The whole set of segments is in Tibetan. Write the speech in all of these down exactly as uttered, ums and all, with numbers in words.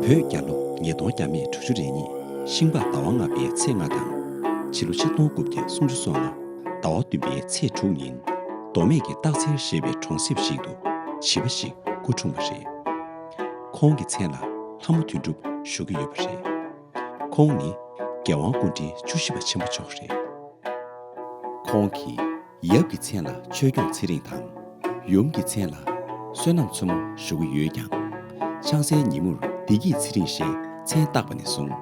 བོད་རྒྱལ་ལོ་ཉིས་སྟོང་བརྒྱ་མེད་དྲུག་ཅུ་རེ་གཉིས་ཤིང་པ་ཟླ་བ་ལྔ་པའི་ཚེས་ལྔ་དང་། ཕྱི་ལོ་ཆིག་སྟོང་དགུ་བརྒྱ་སུམ་ཅུ་སོ་ལྔ་ཟླ་བ་བདུན་པའི་ཚེས་དྲུག་ཉིན། མདོ་སྨད་ཀྱི་སྟག་འཚེར་ཞེས་པའི་གྲོང་གསེབ་ཞིག་ཏུ་བྱིས་པ་ཞིག་སྐུ་འཁྲུངས་པ་རེད། ཁོང་གི་མཚན་ལ་ལྷ་མོ་དོན་གྲུབ་ཞུ་གི་ཡོད་པ་རེད། ཁོང་ནི་རྒྱལ་དབང་སྐུ་ཕྲེང་བཅུ་བཞི་པ་ཆེན་པོ་མཆོག་རེད། ཁོང་གི་ཡབ་ཀྱི་མཚན་ལ་ཆོས་སྐྱོང་ཚེ་རིང་དང་། ཡུམ་གྱི་མཚན་ལ་བསོད་ནམས་མཚོ་མོ་ཞུ་གི་ཡོད་ཀྱང་། ཆང་སའི་ཉིན་མོར་བདེ་སྐྱིད་ཚེ་རིང་ཞེས་མཚན་བཏགས་པ་ནས་བཟུང་།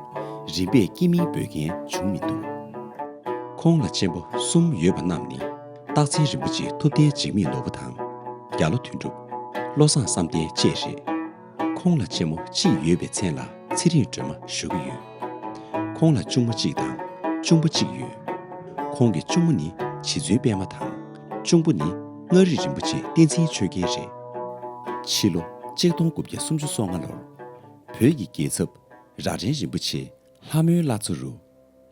རིམ་པས་སྐྱེ་མིང་འབོད་མཁན་བྱུང་མི་འདུག་ཁོང་ལ་གཅེན་པོ་གསུམ་ཡོད་པ་རྣམས་ནི། སྟག་འཚེར་རིན་པོ་ཆེ་ཐུབ་བསྟན་འཇིགས་མེད་ནོར་བུ་དང་། རྒྱ་ལོ་དོན་གྲུབ། བློ་བཟང་བསམ་གཏན་བཅས་རེད། ཁོང་ལ་གཅེན་མོ་གཅིག་ཡོད་པའི་མཚན་ལ་ཚེ་རིང་སྒྲོལ་མ་ཞུ་གི་ཡོད། ཁོང་ལ་གཅུང་མོ་གཅིག་དང་གཅུང་པོ་གཅིག་ཡོད། ཁོང་གི་གཅུང་མོ་ནི་རྗེ་བཙུན་པད་མ་དང་། གཅུང་པོ་ནི་མངའ་རིས་རིན་པོ་ཆེ་བསྟན་འཛིན་ཆོས་རྒྱལ་རེད། ཕྱི་ལོ་ཆིག་སྟོང་དགུ་བརྒྱ་སུམ་ཅུ་སོ་ལྔ་ལོར་བོད་ཀྱི་རྒྱལ་ཚབ་རྭ་སྒྲེང་རིན་པོ་ཆེ་ལྷ་མོའི་བླ་མཚོ་རུ།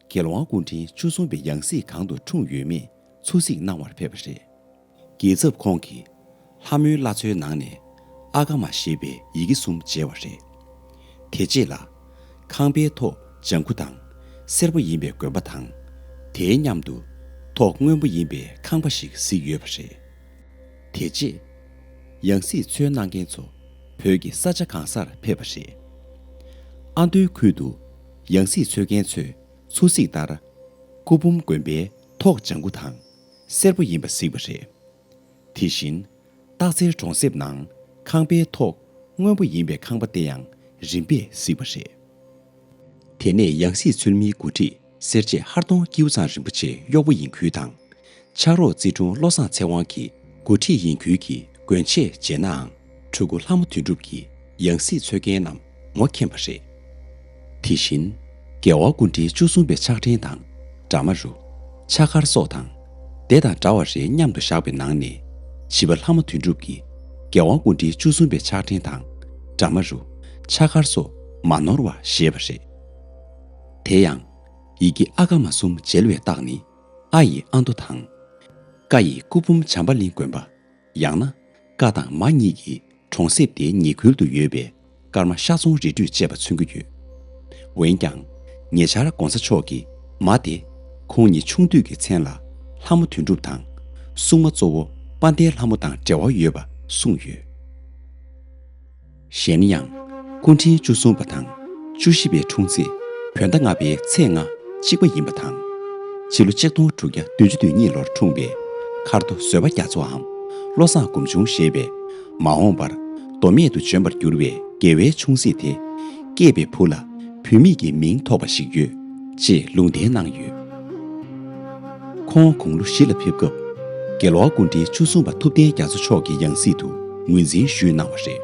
རྒྱལ་དབང་སྐུ་ཕྲེང་བཅུ་གསུམ་པའི་ཡང་སྲིད་གང་དུ་འཁྲུངས་ཡོད་མེད་འཚོལ་གཟིགས་གནང་བར་ཕེབས་པ་རེད། རྒྱལ་ཚབ་ཁོང་གིས་ལྷ་མོའི་བླ་མཚོའི་ནང་ནས་ཨ་ཀ་མ་ཞེས་པའི་ཡི་གེ་གསུམ་མཇལ་བ་རེད། དེ་རྗེས་ལ་ཁང་པའི་ཐོག་ལྗང་ཁུ་དང་སེར་པོ་ཡིན་པའི་དགོན་པ་དང་། དེའི་མཉམ་དུ་ཐོག་སྔོན་པོ་ཡིན་པའི་ཁང་པ་ཞིག་གཟིགས་ཡོད་པ་རེད། དེ་རྗེས་ཡང་སྲིད་འཚོལ་གནང་མཁན་ཚོ་བོད་ཀྱི་ས་ཆ་གང་སར་ཕེབས་པ་རེད། ཨ་མདོའི་ཁུལ་དུ་ཡང་སྲིད་འཚོལ་མཁན་ཚོས་འཚོལ་གཟིགས་ལྟར། སྐུ་འབུམ་དགོན་པའི་ཐོག་ལྗང་ཁུ་དང་སེར་པོ་ཡིན་པ་གཟིགས་པ་རེད། དེ་བཞིན་སྟག་འཚེར་གྲོང་གསེབ་ནང་ཁང་པའི་ཐོག་སྔོན་པོ་ཡིན་པའི་ཁང་པ་དེ་ཡང་རིམ་པས་གཟིགས་པ་རེད། དེ་ནས་ཡང་སྲིད་འཚོལ་མིའི་འགོ་ཁྲིད་སེར་བྱེས་ཧར་གདོང་ཀེའུ་ཚང་རིན་པོ་ཆེ་གཡོག་པོ་ཡིན་ཁུལ་དང་། ཕྱག་རོགས་རྩིས་དྲུང་བློ་བཟང་ཚེ་དབང་གིས་འགོ་ཁྲིད་ཡིན་ཁུལ་གྱིས་དགོན་ཆས་བརྗེས་ནའང་། གྲུ་གུ་ལྷ་མོ་དོན་གྲུབ་ཀྱིས་ཡང་སྲིད་འཚོལ་མཁན་རྣམས་ངོ་མཁྱེན་པ་རེད། དེ་བཞིན་རྒྱལ་བ་སྐུ་ཕྲེང་བཅུ་གསུམ་པའི་ཕྱག་ཕྲེང་དང་འདྲ་མ་རུ། ཕྱག་འཁར་སོགས་དང་དེ་དང་འདྲ་བ་རེ་མཉམ་དུ་བཞག་པའི་ནང་ནས་བྱིས་པ་ལྷ་མོ་དོན་གྲུབ་ཀྱིས་རྒྱལ་བ་སྐུ་ཕྲེང་བཅུ་གསུམ་པའི་ཕྱག་ཕྲེང་དང་འདྲ་མ་རུ། ཕྱག་འཁར་སོགས་མ་ནོར་བ་བཞེས་པ་རེད། དེ་ཡང་། ཡི་གེ་ཨ་ཀ་མ་གསུམ་མཇལ་བའི་རྟགས་ནི། ཨ་ཡིས་ཨ་མདོ་དང་། ཀ་ཡིས་སྐུ་འབུམ་བྱམས་པ་གླིང་དགོན་པ། ཡང་ན་ཀ་དང་མ་གཉིས་ཀྱིས་གྲོང་གསེབ་དེའི་ཉེ་ཁུལ་དུ་ཡོད་པའི་ཀརྨ་ཤ་ཚོང་རི་ཁྲོད་ཅེས་པ་མཚོན་གྱི་ཡོད། འོན་ཀྱང་། ཉེ་ཆར་༧གོང་ས་མཆོག་གིས་མ་དེ་ཁོང་ཉིད་ཆུང་དུས་ཀྱི་མཚན་ལ་ལྷ་མོ་དོན་གྲུབ་དང་། སྲུང་མ་གཙོ་བོ་དཔལ་ལྡན་ལྷ་མོ་དང་འབྲེལ་བ་ཡོད་པ་གསུངས་ཡོད། གཞན་ཡང་། སྐུ་ཕྲེང་བཅུ་གསུམ་པ་དང་བཅུ་བཞི་པའི་འཁྲུངས་ཚེས་བོད་ཟླ་ལྔ་པའི་ཚེས་ལྔ་གཅིག་པ་ཡིན་པ་དང་། ཕྱི་ལོ་ཆིག་སྟོང་དྲུག་བརྒྱ་བདུན་ཅུ་དོན་གཉིས་ལོར་འཁྲུངས་པའི་མཁར་རྡོ་བཟོད་པ་རྒྱ་མཚོའམ་བློ་བཟང་སྒོམ་ཆུང་ཞེས་པས་མ་འོངས་པར་མདོ་སྨད་དུ་བྱོན་པར་འགྱུར་བའི་རྒྱལ་བའི་ཆུང་སྲིད་དེ་སྐྱེས་པའི་བུ་ལ་བུད་མེད་ཀྱི་མིང་ཐོགས་པ་ཞིག་ཡོད་ཅེས་ལུང་བསྟན་གནང་ཡོད། ཁོང་དགུང་ལོ་བཞི་ལ་ཕེབས་སྐབས། རྒྱལ་བ་སྐུ་ཕྲེང་བཅུ་གསུམ་པ་ཐུབ་བསྟན་རྒྱ་མཚོ་མཆོག་གི་ཡང་སྲིད་དུ་ངོས་འཛིན་ཞུས་གནང་བ་རེད།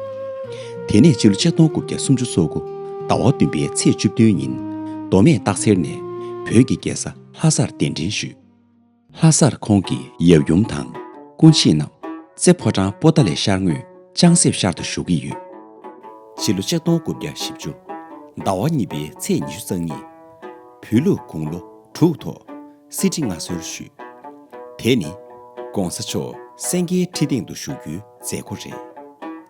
དེ་ནས་ཕྱི་ལོ་ཆིག་སྟོང་དགུ་བརྒྱ་སུམ་ཅུ་སོ་དགུ་ཟླ་བ་བདུན་པའི་ཚེས་བཅུ་བདུན་ཉིན་མདོ་སྨད་སྟག་འཚེར་ནས་བོད་ཀྱི་རྒྱལ་ས་ལྷ་སར་གདན་འདྲེན་ཞུས། ལྷ་སར་ཁོང་གི་ཡབ་ཡུམ་དང་སྐུ་མཆེད་རྣམས་རྩེ་ཕོ་བྲང་པོ་ཏཱ་ལའི་ཤར་ངོས་ལྕང་གསེབ་ཤར་དུ་བཞུགས་ཀྱི་ཡོད། ཕྱི་ལོ་ཆིག་སྟོང་དགུ་བརྒྱ་བཞི་བཅུ་ཟླ་བ་གཉིས་པའི་ཚེས་ཉི་ཤུ་རྩ་གཉིས། བོད་ལུགས་དགུང་ལོ་དྲུག་ཐོག་གསེར་ཁྲི་མངའ་གསོལ་ཞུས། དེ་ནི་༧གོང་ས་མཆོག་སེང་གེའི་ཁྲི་སྟེང་དུ་བཞུགས་རྒྱུའི་མཛད་སྒོ་རེད།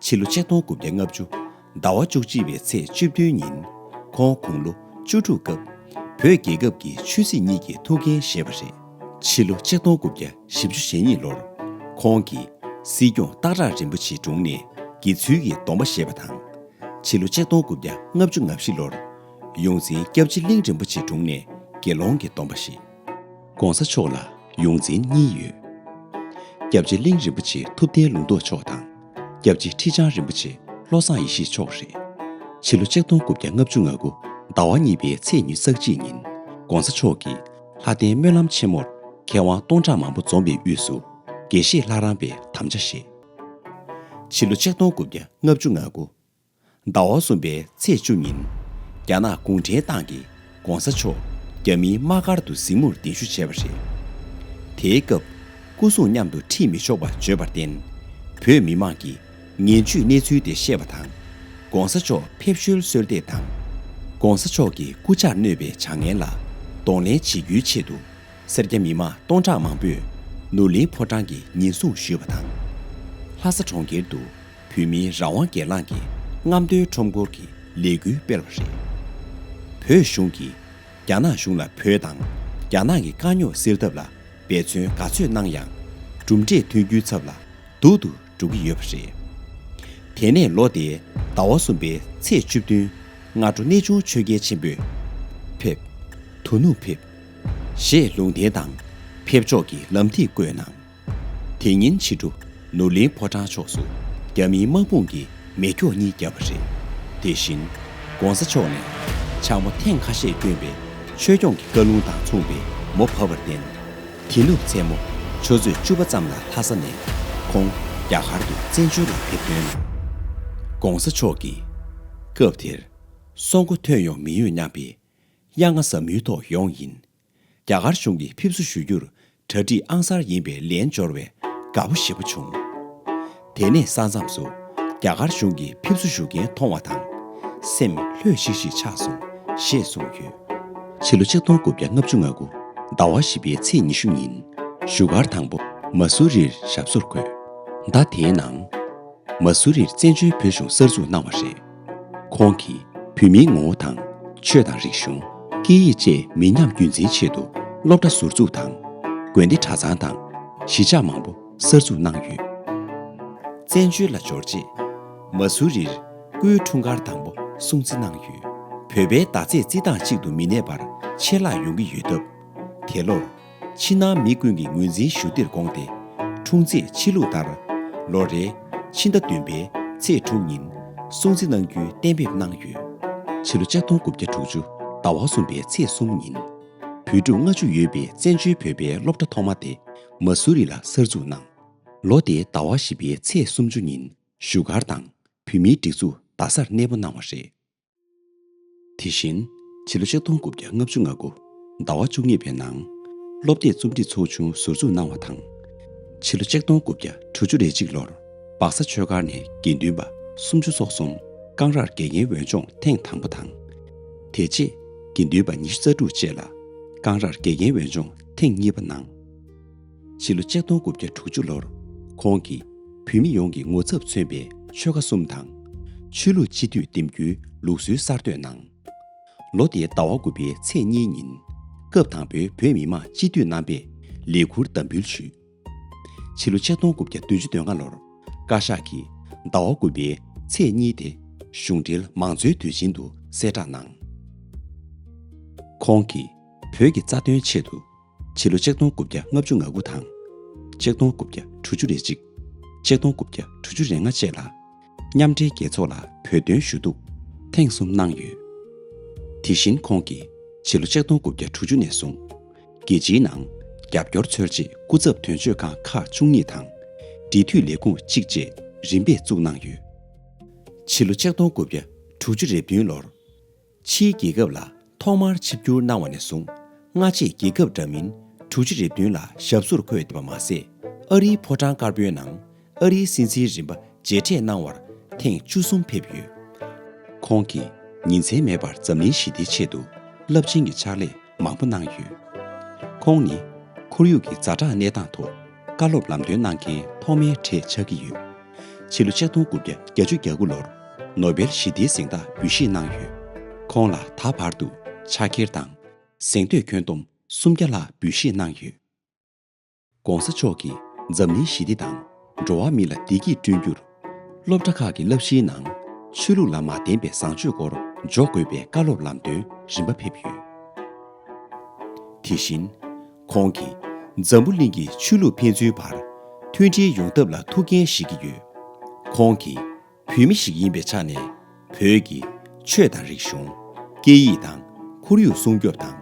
ཕྱི་ལོ་ཆིག་སྟོང་དགུ་བརྒྱ་ལྔ་བཅུ་ཟླ་བ་བཅུ་གཅིག་པའི་ཚེས་བཅུ་བདུན་ཉིན་ཁོང་དགུང་ལོ་བཅུ་དྲུག་སྐབས་བོད་རྒྱལ་ཁབ་ཀྱི་ཆོས་སྲིད་གཉིས་ཀྱི་ཐུགས་འགན་བཞེས་པ་རེད། ཕྱི་ལོ་ཆིག་སྟོང་དགུ་བརྒྱ་བཞི་བཅུ་ཞེ་གཉིས་ལོར་ཁོང་གིས་སྲིད་སྐྱོང་སྟག་བྲག་རིན་པོ་ཆེའི་དྲུང་ནས་དགེ་ཚུལ་གྱི་སྡོམ་པ་བཞེས་པ་དང་། ཕྱི་ལོ་ཆིག་སྟོང་དགུ་བརྒྱ་ལྔ་བཅུ་ང་བཞི་ལོར་ཡོངས་འཛིན་སྐྱབས་རྗེ་གླིང་རིན་པོ་ཆེའི་དྲུང་ནས་དགེ་སློང་གི་སྡོམ་པ་བཞེས། ༸གོང་ས་མཆོག་ལ་ཡོངས་འཛིན་གཉིས་ཡོད། སྐྱབས་རྗེ་གླིང་རིན་པོ་ཆེ་ཐུབ་བསྟན་ལུང་རྟོགས་མཆོག་དང་། སྐྱབས་རྗེ་ཁྲི་བྱང་རིན་པོ་ཆེ་བློ་བཟང་ཡེ་ཤེས་མཆོག་རེད། ཕྱི་ལོ་ཆིག་སྟོང་དགུ་བརྒྱ་ལྔ་བཅུ་ང་དགུ་ཟླ་བ་གཉིས་པའི་ཚེས་ཉི་ཤུ་རྩ་གཅིག་ཉིན་༸གོང་ས་མཆོག་གིས་ལྷ་ལྡན་སྨོན་ལམ་ཆེན་མོར་མཁས་དབང་སྟོང་ཕྲག་མང་པོ་འཛོམས་པའི་དབུས་སུ་དགེ་བཤེས་ལྷ་རམས་པའི་དམ་བཅའ་བཞེས། ཕྱི་ལོ་ཆིག་སྟོང་དགུ་བརྒྱ་ལྔ་བཅུ་ང་དགུ་ཟླ་བ་གསུམ་པའི་ཚེས་བཅུ་ཉིན། རྒྱ་ནག་གུང་ཁྲན་ཏང་གིས་༸གོང་ས་མཆོག་རྒྱ་མིའི་དམག་སྒར་དུ་གཟིགས་མོར་གདན་ཞུ་བྱས་པ་རེད། དེའི་སྐབས་སྐུ་སྲུང་མཉམ་དུ་ཁྲིད་མི་ཆོག་པ་བརྗོད་པར་བརྟེན། བོད་མི་མང་གིས་ངན་ཇུས་གནས་ཚུལ་དེ་ཤེས་པ་དང་། ༸གོང་ས་མཆོག་ཕེབས་བཞུད་གསོལ་འདེབས་དང་། ༸གོང་ས་མཆོག་གི་སྐུ་ཕྱྭར་གནོད་པའི་བྱ་ངན་ལ་གདོང་ལེན་བྱེད་རྒྱུའི་ཆེད་དུ། སེར་སྐྱ་མི་མང་སྟོང་ཕྲག་མང་པོས་ནོར་གླིང་ཕོ་བྲང་གི་ཉེན་སྲུང་ཞུས་པ་དང་། ལྷ་ས་གྲོང་ཁྱེར་དུ་བོད་མིའི་རང་དབང་སྒེར་ལངས་ཀྱི་རྔམ་སྟོན་ཁྲོམ་སྐོར་གྱི་ ལས་འགུལ་སྤེལ་བ་རེད། བོད་གཞུང་གིས་རྒྱ་ནག་གཞུང་ལ་བོད་དང་རྒྱ་ནག་གི་དཀའ་རྙོག་སེལ་ཐབས་ལ་འབད་བརྩོན་ག་ཚོད་གནང་ཡང་། གྲུབ་འབྲས་ཐོན་རྒྱུའི་ཚབ་ལ་སྡུག་ཏུ་འགྲོ་གི་ཡོད་པ་རེད། དེ་ནས་ལོ་དེའི་ཟླ་བ་གསུམ་པའི་ཚེས་བཅུ་བདུན། སྔ་དྲོ་གནས་ཆུང་ཆོས་རྒྱལ་ཆེན་པོས། ཕེབས། དོ་ནུབ་ཕེབས། ཞེས་ལུང་བསྟན་དང་། ཕེབས་ཕྱོགས་ཀྱི་ལམ་ཐིག་བཀོད་གནང་། དེ་ཉིན་ཕྱི་དྲོ་ནོར་གླིང་ཕོ་བྲང་ཕྱོགས་སུ་རྒྱ་མིའི་དམག་དཔུང་གིས་མེ་སྒྱོགས་གཉིས་བརྒྱབ་པ་རེད། དེ་བཞིན་༸གོང་ས་མཆོག་ནས་འཕྱག་མོ་ཐེངས་ཁ་ཤས་བསྐྱོན་པའི་ཆོས་སྐྱོང་གི་བཀའ་ལུང་དང་མཚུངས་པའི་མོ་བབས་པར་བརྟེན། དེ་ནུབ་མཚན་མོ་ཆུ་ཚོད་བཅུ་པ་ཙམ་ལ་ལྷ་ས་ནས་ཁོང་རྒྱ་གར་དུ་བཙན་བྱོལ་ལ་ཕེབས་ཐོན་གནང་། ༸གོང་ས་མཆོག་གིས་སྐབས་དེར་སྲོག་མགོ་ཐོན་ཡོང་མི་ཡོད་སྙམ་པའི་གཡང་ང་ཟབ་མོའི་ཐོག་ཡོང་ཡིན། རྒྱ་གར་གཞུང་གིས་ཕེབས་བསུ་ཞུ་རྒྱུར་གྲ་སྒྲིག་ཨང་གསར་ཡིན་པའི་ལན་འབྱོར་བས་དགའ་པོ་ཞེ་པོ་བྱུང་། དེ་ནས་ས་མཚམས་སུ་རྒྱ་གར་གཞུང་གིས་ཕེབས་བསུ་ཞུ་མཁན་མཐོང་བ་དང་། སེམས་ལྷོད་ཤིག་ཤིག་ཆགས་སོང་ཞེས་གསུངས་ཡོད། ཕྱི་ལོ་ཆིག་སྟོང་དགུ་བརྒྱ་ལྔ་བཅུ་ང་དགུ་ཟླ་བ་བཞི་པའི་ཚེས་ཉི་ཤུ་ཉིན་བཞུགས་སྒར་དང་པོ་མ་སུ་རིར་ཞབས་སོར་འཁོད། ཟླ་དེའི་ནང་། མ་སུ་རིར་བཙན་བྱོལ་བོད་གཞུང་གསར་འཛུགས་གནང་བ་རེད། ཁོང་གིས་བོད་མིའི་ངོ་བོ་དང་ཆོས་དང་རིག་གཞུང་། སྐད་ཡིག་བཅས་མི་ཉམས་རྒྱུན་འཛིན་ཆེད་དུ་སློབ་གྲྭ་ཟུར་འཛུགས་དང་། དགོན་སྡེ་གྲྭ་ཚང་དང་གཞིས་ཆགས་མང་པོ་གསར་འཛུགས་གནང་ཡོད། བཙན་བྱོལ་ལ་འབྱོར་རྗེས། མ་སུ་རིར་སྐུའི་འཁྲུངས་སྐར་དང་པོ་སྲུང་བརྩི་གནང་ཡོད། བོད་པའི་ཟླ་ཚེས་རྩི་སྟངས་གཅིག་ཏུ་མི་གནས་པར་ཆད་ལྷག་ཡོང་གི་ཡོད་སྟབས། དེ་ལོར། ཕྱི་ནང་མི་ཀུན་གྱིས་ངོས་འཛིན་ཞུ་འདིར་དགོངས་ཏེ། འཁྲུངས་ཚེས་ཕྱི་ལུགས་ལྟར། ལོ་རེའི་ཕྱི་ཟླ་བདུན་པའི་ཚེས་དྲུག་ཉིན་སྲུང་བརྩི་གནང་རྒྱུའི་གཏན་འབེབས་གནང་ཡོད། ཕྱི་ལོ་ཆིག་སྟོང་དགུ་བརྒྱ་དྲུག་ཅུ་ཟླ་བ་གསུམ་པའི་ཚེས་གསུམ་ཉིན། བོད་ཕྲུག་ལྔ་བཅུ་ཡོད་པའི་བཙན་བྱོལ་བོད་པའི་སློབ་གྲྭ་ཐོག་མ་དེ་མ་སུ་རི་ལ་གསར་འཛུགས་གནང་། ལོ་དེའི་ཟླ་བ་བཞི་པའི་ཚེས་སུམ་ཅུ་ཉིན་བཞུགས་སྒར་དང་བོད་མིའི་སྒྲིག་འཛུགས་རྡ་སར་གནས་སྤོ་གནང་བ་རེད། དེ་བཞིན། ཕྱི་ལོ་ཆིག་སྟོང་དགུ་བརྒྱ་ལྔ་བཅུ་ང་དགུ་ཟླ་བ་བཅུ་གཉིས་པའི་ནང་། སློབ་དེབ་རྩོམ་སྒྲིག་ཚོགས་ཆུང་ཟུར་འཛུགས་གནང་བ་དང་། ཕྱི་ལོ་ཆིག་སྟོང་དགུ་བརྒྱ་དྲུག་ཅུ་རེ་གཅིག་ལོར་སྦག་ས་ཆོས་སྒར་ནས་དགེ་འདུན་པ་སུམ་ཅུ་སོ་གསུམ་ཀང་རར་དགེ་རྒན་འོས་སྦྱོང་ཐེངས་དང་པོ་དང་། དེ་རྗེས་དགེ་འདུན་པ་ཉི་ཤུ་རྩ་དྲུག་བཅས་ལ་ཀང་རར་དགེ་རྒན་འོས་སྦྱོང་ཐེངས་གཉིས་པ་གནང་། ཕྱི་ལོ་ཆིག་སྟོང་དགུ་བརྒྱ་དྲུག་ཅུ་ལོར་ཁོང་གིས་བོད་མི་ཡོངས་ཀྱི་ངོ་ཚབ་མཚོན་པའི་ཆོལ་ཁ་གསུམ་དང་། ཆོས་ལུགས་སྤྱི་འཐུས་འདེམས་རྒྱུའི་ལུགས་སྲོལ་གསར་གཏོད་གནང་། ལོ་དེའི་ཟླ་བ་དགུ་པའི་ཚེས་གཉིས་ཉིན་སྐབས་དང་པོའི་བོད་མི་མང་སྤྱི་འཐུས་རྣམ་པས་ལས་ཁུར་བདམས་འབུལ་ཞུས། ཕྱི་ལོ་ཆིག་སྟོང་དགུ་བརྒྱ་བདུན་ཅུ་དོན་ལྔ་ལོར་བཀའ་ཤག་གིས་ཟླ་བ་དགུ་པའི་ཚེས་གཉིས་དེ་གཞུང་འབྲེལ་མང་གཙོའི་དུས་ཆེན་དུ་གསལ་བསྒྲགས་གནང་། ཁོང་གིས་བོད་ཀྱི་རྩ་དོན་ཆེད་དུ། ཕྱི་ལོ་ཆིག་སྟོང་དགུ་བརྒྱ་ལྔ་བཅུ་ང་དགུ་དང་། ཆིག་སྟོང་དགུ་བརྒྱ་དྲུག་ཅུ་རེ་གཅིག་ཆིག་སྟོང་དགུ་བརྒྱ་དྲུག་ཅུ་རེ་ལྔ་བཅས་ལ། མཉམ་འབྲེལ་རྒྱལ་ཚོགས་ལ་བོད་དོན་ཞུ་གཏུག་ཐེངས་གསུམ་གནང་ཡོད། དེ་བཞིན་ཁོང་གིས་ཕྱི་ལོ་ཆིག་སྟོང་དགུ་བརྒྱ་དྲུག་ཅུ་ནས་བཟུང་། རྒྱལ་སྤྱིའི་ནང་རྒྱབ་སྐྱོར་འཚོལ་ཆེད་སྐུ་ཚབ་དོན་གཅོད་ཁང་ཁག་བཅུ་གཉིས་དང་། འབྲེལ་མཐུད་ལས་ཁུངས་གཅིག་བཅས་རིམ་པས་བཙུགས་གནང་ཡོད། ཕྱི་ལོ་ཆིག་སྟོང་དགུ་བརྒྱ་དྲུག་ཅུ་རེ་བདུན་ལོར། ཕྱིའི་རྒྱལ་ཁབ་ལ་ཐོག་མར་ཆིབས་བསྒྱུར་གནང་བ་ནས་བཟུང་། སྔ་རྗེས་རྒྱལ་ཁབ་འདྲ་མིན་དྲུག་ཅུ་རེ་བདུན་ལ་ཞབས་སོར་འཁོད་བསྡད་པ་མ་ཟད། ཨ་རིའི་ཕོ་བྲང་དཀར་པོའི་ནང་ཨ་རིའི་སྲིད་འཛིན་རིམ་པ་མཇལ་འཕྲད་གནང་བར་ཐེངས་བཅུ་གསུམ་ཕེབས་ཡོད། ཁོང་གིས་ཉིན་མཚན་མེད་པར་འཛམ་གླིང་ཞི་བདེའི་ཆེད་དུ་རླབས་ཆེན་གྱི་ཕྱག་ལས་མང་པོ་གནང་ཡོད། ཁོང་ནི་ཁོར་ཡུག་གི་ཛ་དྲག་གནས་སྟངས་ཐོག་བཀའ་སློབ་ལམ་སྟོན་གནང་མཁན་ཐོག་མའི་གྲས་ཆགས་ཀྱི་ཡོད། ཕྱི་ལོ་ཆིག་སྟོང་དགུ་བརྒྱ་བརྒྱད་ཅུ་གྱ་དགུ་ལོར་ནོ་བེལ་ཞི་བདེའི་གཟེངས་རྟགས་འབུལ་བཞེས་གནང་ཡོད། ཁོང་ལ་ད་བར་དུ་ཕྱག་འཁྱེར་དང་། གཟེངས་བསྟོད་ཁྱོན་བསྡོམས་སུམ་བརྒྱ་ལྷག་འབུལ་བཞེས་གནང་ཡོད། ༸གོང་ས་མཆོག་གིས་འཛམ་གླིང་ཞི་བདེ་དང་འགྲོ་བ་མི་ལ་བདེ་སྐྱིད་བསྐྲུན་རྒྱུར། སློབ་གྲྭ་ཁག་གི་བསླབ་གཞིའི་ནང་ཆོས་ལུགས་ལ་མ་བརྟེན་པའི་བཟང་སྤྱོད་སྐོར་འཇོག་དགོས་པའི་བཀའ་སློབ་ལམ་སྟོན་རིམ་པ་ཕེབས་ཡོད། དེ་བཞིན། ཁོང་གིས་འཛམ་བུ་གླིང་གི་ཆོས་ལུགས་ཕན་ཚུན་བར་མཐུན་སྒྲིལ་ཡོང་ཐབས་ལ་ཐུགས་འགན་བཞེས་ཀྱི་ཡོད། ཁོང་གིས་བོད་མི་ཞིག་ཡིན་པའི་ཆ་ནས། བོད་ཀྱི་ཆོས་དང་རིག་གཞུང་། སྐད་ཡིག་དང་ཁོར་ཡུག་སྲུང་སྐྱོབ་དང་།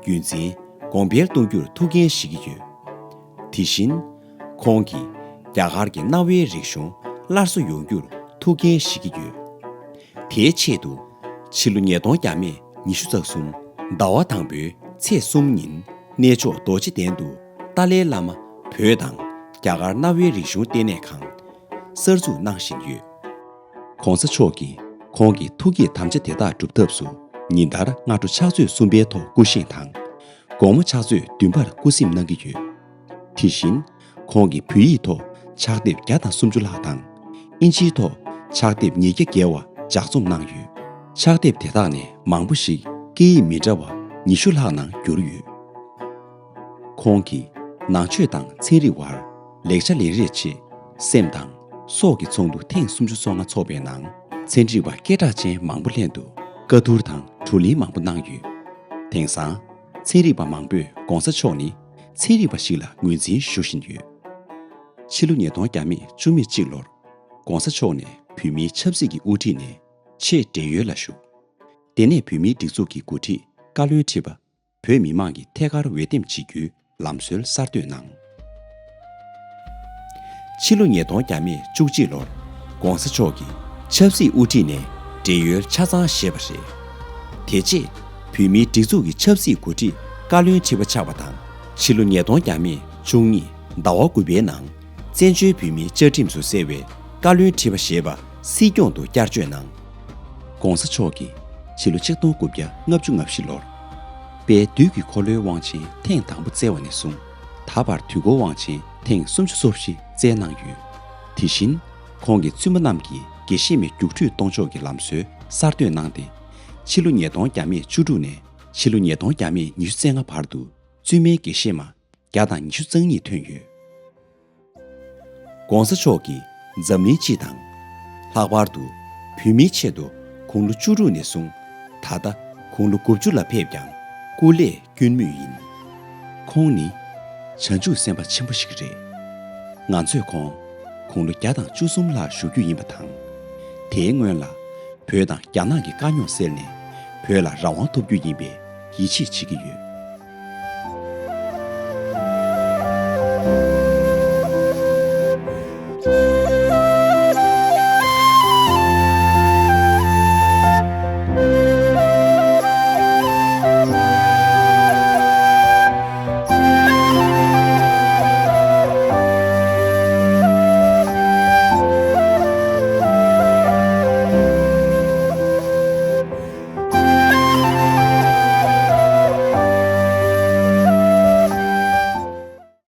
རྒྱུན་འཛིན་གོང་འཕེལ་གཏོང་རྒྱུར་ཐུགས་འགན་བཞེས་ཀྱི་ཡོད། དེ་བཞིན། ཁོང་གིས་རྒྱ་གར་གྱི་གནའ་བོའི་རིག་གཞུང་སླར་གསོ་ཡོང་རྒྱུར་ཐུགས་འགན་བཞེས་ཀྱི་ཡོད། དེའི་ཆེད་དུ། ཕྱི་ལོ་ཉིས་སྟོང་བརྒྱ་མེད་ཉི་ཤུ་རྩ་གསུམ་ཟླ་བ་དང་པོའི་ཚེས་གསུམ་ཉིན་གནས་མཆོག་རྡོ་རྗེ་གདན་དུ་ཏཱ་ལའི་བླ་མ་བོད་དང་རྒྱ་གར་གནའ་བོའི་རིག་གཞུང་ལྟེ་གནས་ཁང་གསར་འཛུགས་གནང་བཞིན་ཡོད། ༸གོང་ས་མཆོག་གིས་ཁོང་གི་ཐུགས་བསྐྱེད་དམ་བཅའ་དེ་དག་སྒྲུབ་ཐབས་སུ་ཉིན་ལྟར་སྔ་དྲོ་ཕྱག་ཚོད་གསུམ་པའི་ཐོག་སྐུ་བཞེངས་དང་། དགོང་མོ་ཕྱག་ཚོད་བདུན་པར་སྐུ་གཟིམ་གནང་གི་ཡོད། དེ་བཞིན། ཁོང་གིས་བོད་ཡིག་ཐོག་ཕྱག་དེབ་བརྒྱ་དང་སུམ་ཅུ་ལྷག་དང་། ཨིན་ཇིའི་ཐོག་ཕྱག་དེབ་ཉིས་བརྒྱ་བརྒལ་བ་ལྗགས་རྩོམ་གནང་ཡོད། ཕྱག་དེབ་དེ་དག་ནས་མང་པོ་ཞིག་སྐད་ཡིག་མི་འདྲ་བ་ཉི་ཤུ་ལྷག་ནང་བསྒྱུར་ཡོད། ཁོང་གིས་ནང་ཆོས་དང་ཚན་རིག་བར་ལེགས་ཆ་ལེན་རེས་ཆེད། སེམས་དང་སྲོག་གི་ཚོགས་འདུ་ཐེངས་སུམ་ཅུ་སོ་ལྔ་འཚོགས་པའི་ནང་། ཚན་རིག་པ་སྐད་གྲགས་ཅན་མང་པོ་ལྷན་དུ་བཀའ་བསྡུར་དང་བགྲོ་གླེང་མང་པོ་གནང་ཡོད། དེང་སང་། ཚན་རིག་པ་མང་པོས་༧གོང་ས་མཆོག་ནི་ཚན་རིག་པ་ཞིག་ལ་ངོས་འཛིན་ཞུ་བཞིན་ཡོད། ཕྱི་ལོ་ཉིས་སྟོང་བརྒྱ་མེད་བཅུ་མེད་གཅིག་ལོར་༧གོང་ས་མཆོག་ནས་བོད་མིའི་ཆབ་སྲིད་ཀྱི་དབུ་ཁྲིད་ནས་ཆེས་བགྲེས་ཡོལ་ལ་བཞུགས། དེ་ནས་བོད་མིའི་སྒྲིག་འཛུགས་ཀྱི་འགོ་ཁྲིད་བཀའ་བློན་ཁྲི་པ། བོད་མི་མང་གི་ཐད་ཀར་འོས་འདེམས་བྱེད་རྒྱུའི་ལམ་སྲོལ་གསར་གཏོད་གནང་། ཕྱི་ལོ་ཉིས་སྟོང་བརྒྱ་མེད་བཅུ་གཅིག་ལོར་༧གོང་ས་མཆོག་གིས་ཆབ་སྲིད་དབུ་ཁྲིད་ནས་བགྲེས་ཡོལ་ཆ་ཚང་བཞེས་པ་རེད། དེ་རྗེས་བོད་མིའི་སྒྲིག་འཛུགས་ཀྱི་ཆབ་སྲིད་འགོ་ཁྲིད་བཀའ་བློན་ཁྲི་པ་ཆགས་པ་དང་། ཕྱི་ལོ་ཉིས་སྟོང་བརྒྱ་མེད་བཅུ་གཉིས་ཟླ་བ་དགུ་པའི་ནང་བཙན་བྱོལ་བོད་མིའི་བཅའ་ཁྲིམས་སུ་གསལ་བའི་བཀའ་བློན་ཁྲི་པ་ཞེས་པ་སྲིད་སྐྱོང་དུ་བསྐྱར་བཅོས་གནང་། ༧གོང་ས་མཆོག་གིས་ཕྱི་ལོ་ཆིག་སྟོང་དགུ་བརྒྱ་ལྔ་བཅུ་ང་བཞི་ལོར། དཔལ་དུས་ཀྱི་འཁོར་ལོའི་དབང་ཆེན་ཐེངས་དང་པོ་བསྩལ་བ་ནས་བཟུང་ད་བར་དུས་འཁོར་དབང་ཆེན་ཐེངས་སུམ་ཅུ་སོ་བཞི་བསྩལ་གནང་ཡོད། དེ་བཞིན། ཁོང་གི་བཙུན་མ་རྣམས་ཀྱིས་དགེ་བཤེས་མའི་རྒྱུགས་སྤྲོད་གཏོང་ཕྱོགས་ཀྱི་ལམ་སྲོལ་གསར་གཏོད་གནང་སྟེ། ཕྱི་ལོ་ཉིས་སྟོང་བརྒྱ་མེད་བཅུ་དྲུག་ནས་ཕྱི་ལོ་ཉིས་སྟོང་བརྒྱ་མེད་ཉི་ཤུ་རྩ་ལྔ་བར་དུ་བཙུན་མའི་དགེ་བཤེས་མ་བརྒྱ་དང་ཉི་ཤུ་རྩ་གཉིས་ཐོན་ཡོད། ༧གོང་ས་མཆོག་གིས་འཛམ་གླིང་སྤྱི་དང་། ལྷག་པར་དུ་བོད་མིའི་ཆེད་དུ་དགུང་ལོ་བཅུ་དྲུག་ནས་བཟུང་ད་ལྟ་དགུང་ལོ་དགུ་བཅུ་ལ་ཕེབས་ཀྱང་སྐུ་ལས་བསྐྱོན་མུས་ཡིན། ཁོང་ནི་བྱང་ཆུབ་སེམས་དཔའ་ཆེན་པོ་ཞིག་རེད། ང་ཚོས་ཁོང་དགུང་ལོ་བརྒྱ་དང་བཅུ་གསུམ་ལྷག་བཞུགས་རྒྱུ་ཡིན་པ་དང་། དེའི་སྔོན་ལ་བོད་དང་རྒྱ་ནག་གི་དཀའ་རྙོག་སེལ་ནས་བོད་ལ་རང་དབང་ཐོབ་རྒྱུ་ཡིན་པའི་ཡིད་ཆེས་བྱེད་ཀྱི་ཡོད།